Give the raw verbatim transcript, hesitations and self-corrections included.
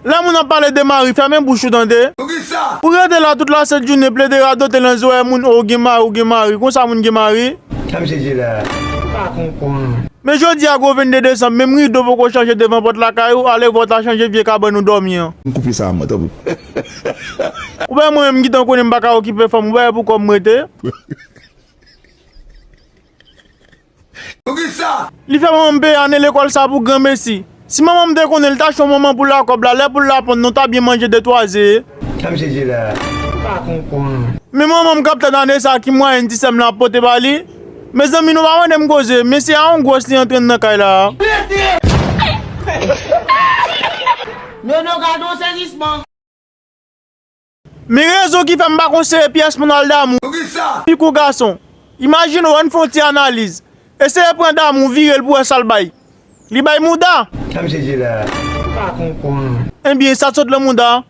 Lè moun ap pale de mari, fèmen bouch ou tande. Poukisa? Pou rete la tout lasent jounen plede radote nan zòrèy moun, o, ou gen mari, ou gen mari. Konsa moun gen mari? Sa misye di la? M pa konprann. Men jodi a gwo vennde desanm, menm rido poko chanje devan pòt lakay ou, alevwa w ta chanje vye kabann ou dòmi an. M koupe sa a mwen, tanpri. Ou wè mwen menm m gentan konnen m pa ka okipe fanm, ou wè pou kòb m rete. Poukisa? Li fè manman m peye ane lekòl sa pou granmesi. Si manman m te konnen, li ta chon manman pou lakòb la, lè pou l la ponn, nou ta byen manje de twa ze. Sa misye di la? M pa konprann. Men manman m k ap tann ane sa, ki mwayèn ti sè m lan ap pote ba li? Mezanmi, nou pa mande m koze, men se a yon gwòs li antre nan kay la a. Nono, gade yon sezisman. Men rezon ki fè m pa konseye pyès moun al damou. Poukisa? Piko gason. Imajine w, ann fè yon ti analiz. Eseye pran damou, vire l pou wè sa l bay. Li bay mouda. Sa misye di la? M pa konprann. Ebyen, sa t sot lan mouda.